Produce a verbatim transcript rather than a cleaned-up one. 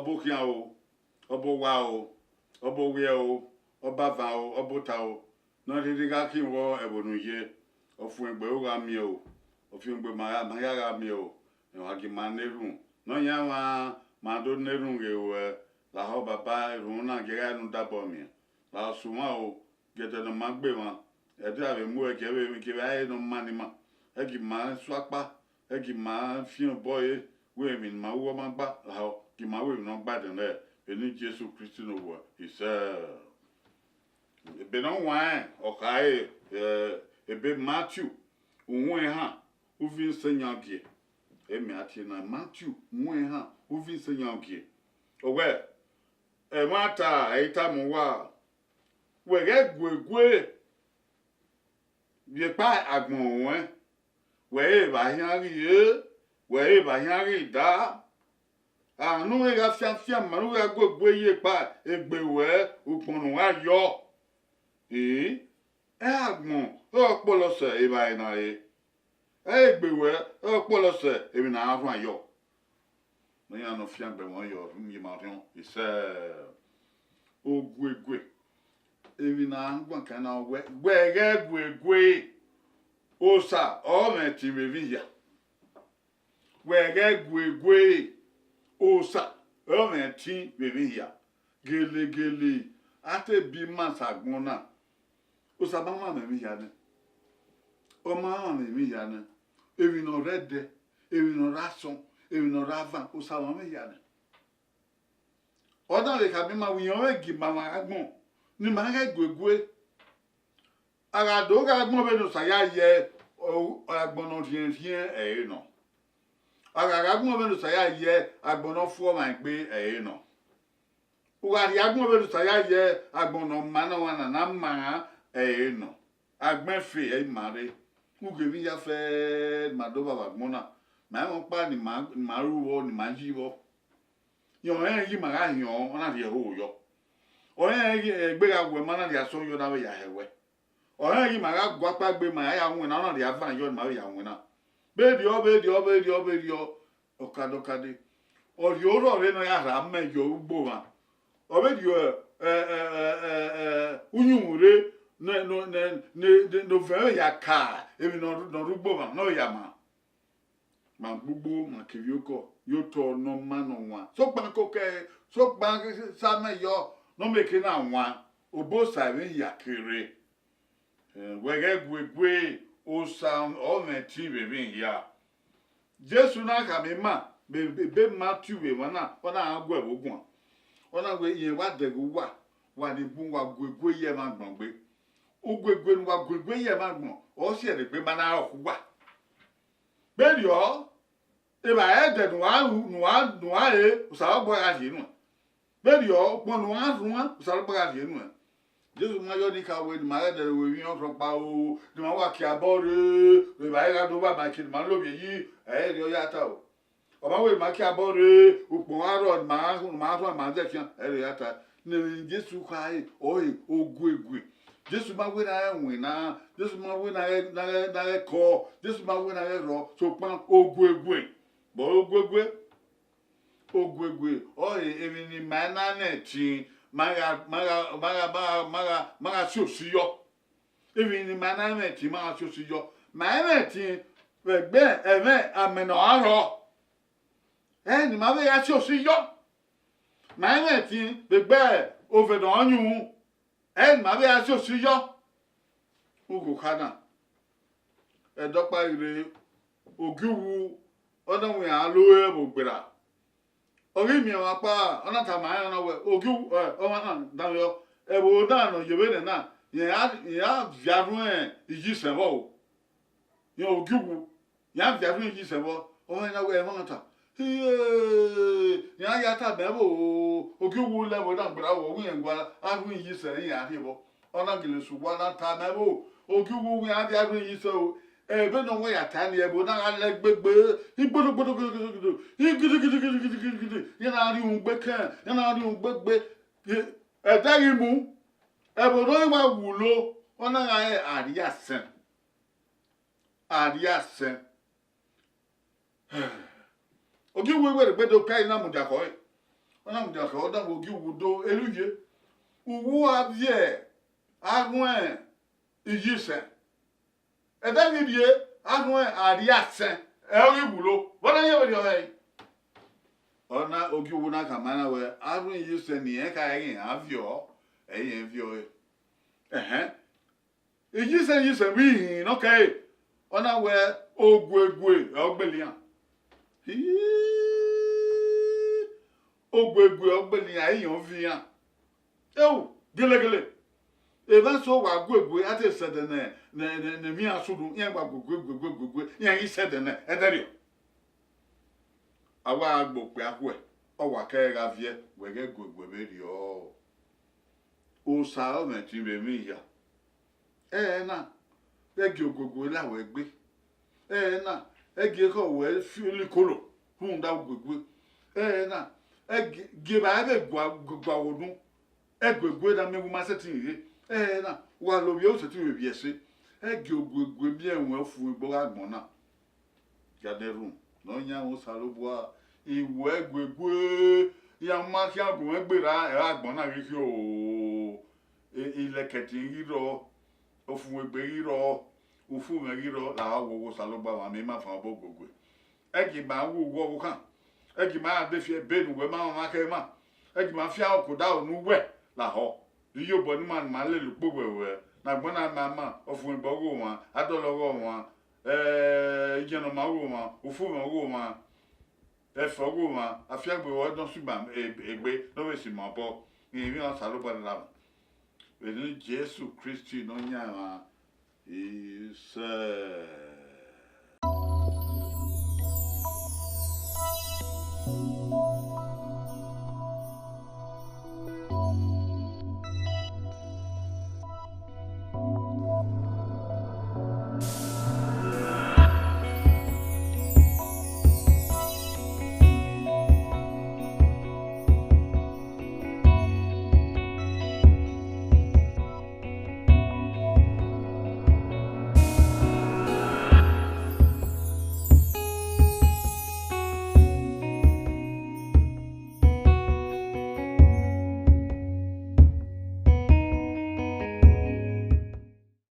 Ọbokhian o, ọbọwa o, ọbọwiẹ o, ọbavan o, ọbota o, ne ọ rhirhi gha khian vbọ ẹvbo ne u ye, ọfumwegbe u gha miẹn o, ọfumwegbe ma gha ma hia gha miẹn o, emwa gie ima na erhunmwu. Nọyaẹnmwa ma do na erhunmwu ghe ruẹ, lahọ baba, erhunmwu na gie gha ne u dabọ miẹn. Lahọ sẹ uwa o, gie ẹdẹ ne ọ ma gbe emwa, ẹdẹ a vbe mu ẹre gie vbe gie vbe a he ne ọ ma ne ima, ẹ gie ima su akpa, ẹ gie ima fian obọ ẹre, wẹ emwi ne ima ru ọ ma gba lahọ, gie ima ru emwi ne ọ gba dẹn nẹ, vbe eni Jesu Kristi ne ovbi uwa. Isẹ. Ebe ne ọ huanrẹn, ọ khare, eh, ebe Matiu, uhunmwu ehan, uvin isan iyangie. Ẹ miẹn a tie na, Matiu uhunmwu ehan, uvin isan iyangie. Ọ wẹẹ, ẹmwata ẹre I tama uwa, wẹ ghẹ guegue vbe ekpa agbọn ruẹn, wẹ i re evba ahian ghi re, wẹ i re evba ahian ghi da. A ne u gha fian afianma, ne u gha guegue ye ekpa egbe ruẹ, ukpọn ne u gha yọ. Ee, ẹ agbọn ọre ọ kpọlọ sẹ evbare na re. Ẹ i re egbe ruẹ ọre ọ kpọlọ sẹ emwi ne a rhuan yọ. Ne iran ne ọ fiangbe ẹmwẹ yọ rhunmwuda ima orhiọn, isẹ. Oguegue, emwi ne a guan kan na wẹ, wẹ ghẹ guegue, Osa ọ mwẹ ẹtin vbe emwi hia. Wẹ ghẹ guegue, Osa ọ mwẹ ẹtin vbe emwi hia. Gelegele, a te bi ima sẹ agbọn na, Osa ma mwamwa emwi hia nẹ. Ọ ma mwamwa emwi hia nẹ. Emwi ne ọ rre ẹdẹ, emwi ne ọ rre asọn, emwi ne ọ rre avan, Osa mwamwa emwi hia nẹ. Ọ na vbe khama ima wẹ irẹn ọre gie ima mwẹ agbọn ne ima ghẹ guegue. A gha do ghe agbọn vbene Osa ya ye, ọ, agbọn ne ọ rhiẹnrhiẹn ẹre nọ. A gha ghe agbọn vbene Osa ya ye, agbọn ne ọ fu ọmwa egbe ẹre nọ. U gha rhie agbọn vbene Osa ya ye, agbọn ne ọ ma ne ọmwa na na ma ẹre nọ. Agbọn ẹfe ẹre ima rre. U ghe emwi hia fẹẹrẹ ne ima do vba vbe agbọn na, ma i mwẹ ọkpa ne ima, ne ima ru vbọ, ne ima yi vbọ. Rẹn ọnrẹn ghi ima gha hiọn, ọ na rhie ẹhoho yọ. Ọnrẹn ghi egbe gha wu ẹmwẹ, ọ na rhie asọn yọ, ọ na vbe ya hẹ wẹ. Ọnrẹn ghi ima gha gu akpa gbe, ima ya winna, ọ na rhie avan yọ, ne ima vbe ya winna. Vberriọ, vberriọ, vberriọ, vberriọ, ọkadẹ, ọkadẹ. Ọ rhie orrọ rre ne ọ ya rha mẹ yọ ugbo mwa. Ọ vbe rhie, ẹ, ẹ, ẹ, ẹ, ẹ, uyinmwẹ rre ne, ne, ne, ne, ne ovẹn vbe ya ka emwi ne ọ rre, ne ọ rre ugbo mwa, ne ọ vbe ya ma. Ma gbugbo, ma kevbe okọ, ye otọ ne ọ ma ne ọ wan. Sokpan kokẹ, sokpan sa mẹ yọ, ne ọ mieke na wan, obọ Osa vbe ya kere. Eh, wẹ ghẹ guegue, Osa ọ mwẹ ẹtin vbe emwi hia. Jesu na khama ima, vbe, vbe, vbe Matiu vbe emwa na, ọ na gha gu ẹvbo guan. Ọ na wẹẹ, rẹn wa dẹghe uwa, wa ni bun, wa guegue ye ẹmwẹ agbọn gbe. Uguegue ne uwa guegue ye ẹmwẹ agbọn, ọ si ẹre egbe ma na rọ khu uwa. Vberriọ, evbare ẹdẹ ne uwa ru, ne uwa, ne uwa re, Osanobua gha rhie nuẹn. Vberriọ, ukpọn ne uwa rhuan, Osanobua gha rhie nuẹn. Jesu ma yọ ni ka wẹẹ ne ima ghẹ dẹrẹ ru emwi rhọkpa o, ne ima wa kie abọ rre, evbare gha do vba ma eke ne ima lovbiẹ yi, ẹ i re ọ ya ta o. Ọ ma wẹẹ ne ima kie abọ rre, ukpọn gha rrọọ ne ima, ne ima rhuan ma zẹ khian, ẹ i re ọ ya ta. Ne emwi ne Jesu khare, ọre oguegue. Jesu ma wẹẹ ne a ghẹ winna, Jesu ma wẹẹ ne a ghẹ, ne a ghẹ, ne a ghẹ kọ, Jesu ma wẹẹ ne a ghẹ rhọ, sokpan oguegue. But oguegue, oguegue, ọre emwi ne ima na nẹ ẹtin, ma gha, ma gha, ma gha, ma gha, ma gha, ma gha si osi yọ. Emwi ne ima na mwẹ ẹtin, ma gha si osi yọ. Ma i mwẹ ẹtin vbe ẹgbẹ ẹmwẹ amẹ ne ọ gha rrọọ. Ẹ ne ima vbe gha si osi yọ. Ma i mwẹ ẹtin vbe egbe ovẹn ne ọ yunmwu. Ẹ ne ima vbe gha si osi yọ. Ughokha na, ẹdọkpa ghi rre, ogiuwu, ọ na wẹ iran lo ẹvbo gberra. Ọ ghi miẹn ọmwa ọkpa, ọ na tama rẹn, ọ na wẹẹ, ogiuwu, ẹ, ọmwa na danmwehọ, ẹvbo na ne ọ ye vbe nẹ na, rẹn a, rẹn a viọ arhuẹn iyisẹn vbọ o. Rẹn ogiuwu, rẹn a viọ arhuẹn iyisẹn vbọ, ọ na wẹẹ, ẹmwata. Iye, rẹn a ya tama ẹvbo o, ogiuwu lẹ ẹvbo na gberra vbọ, ọ wẹ irẹn gua arhuẹn iyisẹn, rẹn a rhie vbọ. Ọ na gele sẹ uwa na tama ẹvbo, ogiuwu wẹ iran viọ arhuẹn iyisẹn o. Ebe ne ọ wẹ ya ta ni, ẹvbo na gha lẹ gbegbe, igbodo gbodo gbodo gbodo gbodo, igidi gidi gidi gidi gidi gidi, iran na rhie uhunmwu gbe kẹn, iran na rhie uhunmwu gbe gbe. Ẹdẹ ghi mu, ẹvbo ne ọ wa wulo, ọ na gha re arriasẹn. Arriasẹn. Ogiuwu wẹ rhie egbe do ka ẹre na mudia khọe. Ọ na mudia khẹ, ọ da vbe ogie uwu do, erriọ uwu a viẹ arhuẹn iyisẹn. Ẹdẹ ghi rrie, arhuẹn arriaisẹn, ẹ i ghi wulo. Vbọ na yẹn vberriọ hẹ? Ọ na, ogie uwu na khama na wẹẹ, arhuẹn iyisẹn ne irẹn kha ẹre iran viọ, ẹ i rẹn viọ ẹre. Ẹhẹn. Iyisẹn iyisẹn vbe ihin ne ọ kẹre, ọ na wẹẹ, oguegue ọ gbele iran. Hii, oguegue ọ gbele iran, ẹ i rẹn viọ iran. Ẹu, gelegele. Evba eso wa guegue, a te sẹ ẹdẹ ne, ne, ne, ne emwi iran sunu, iran wa guegue, guegue, guegue, iran ghi sẹ ẹdẹ nẹ, ẹdẹrriọ. A wa gbe okpia khuẹ, ọ wa kẹ gha viẹ, wẹ ghẹ guegue vberriọ. Osa ọmwẹ ẹtin vbe emwi hia. Ẹna, ẹ gie oguegue la wẹ gbe. Ẹna, ẹ gie ekhọe ruẹ fi olikolo rhunmwuda oguegue. Ẹna, ẹ gie, gie evbare vbe gua, gua, gua wo nu. Ẹguegue na miẹn wẹ u ma sẹtin rre. Ẹna, wa lovbiẹ, u sẹtin vbe vbiẹ ẹse. Ẹ gie oguegue miẹn ruẹn, ofumwegbe gha gbọn na. Gadẹrhun ne ọ yan mwẹ Osanobua, I wẹ ẹguegue, iran ma khian gu mwẹ gberra, ẹ gha gbọn na ghi khian o. E, ilẹkẹtin ghi rrọọ, ofumwegbe ghi rrọọ, ufumwẹ ghi rrọọ, lahọ, wẹ Osanobua, wa miẹn ima fan obọ oguegue. Ẹ gie ima wu uwu ọvbokhan, ẹ gie ima gha de fi ẹbe ne uwẹ ma mwamwa khẹ ima, ẹ gie ima fi aro ke odaro ne uwẹ lahọ. Iyobọ ne ima, ne ima lele ukpo wẹwẹ, ne agbọn na ma ima, ofumwegbe ọghe ọmwa, adọlọ ọghe ọmwa, eh, igiẹnọma ọghe ọmwa, ufumwẹ ọghe ọmwa, ẹfe ọghe ọmwa, afiangbe ọre ọ dọn sẹ ima egbe ne ọ vbe sẹ ima obọ, rẹn emwi Osanobua ne ọ rha mwẹ. Vbe eni Jesu Kristi Nọyaẹnmwa, isẹ.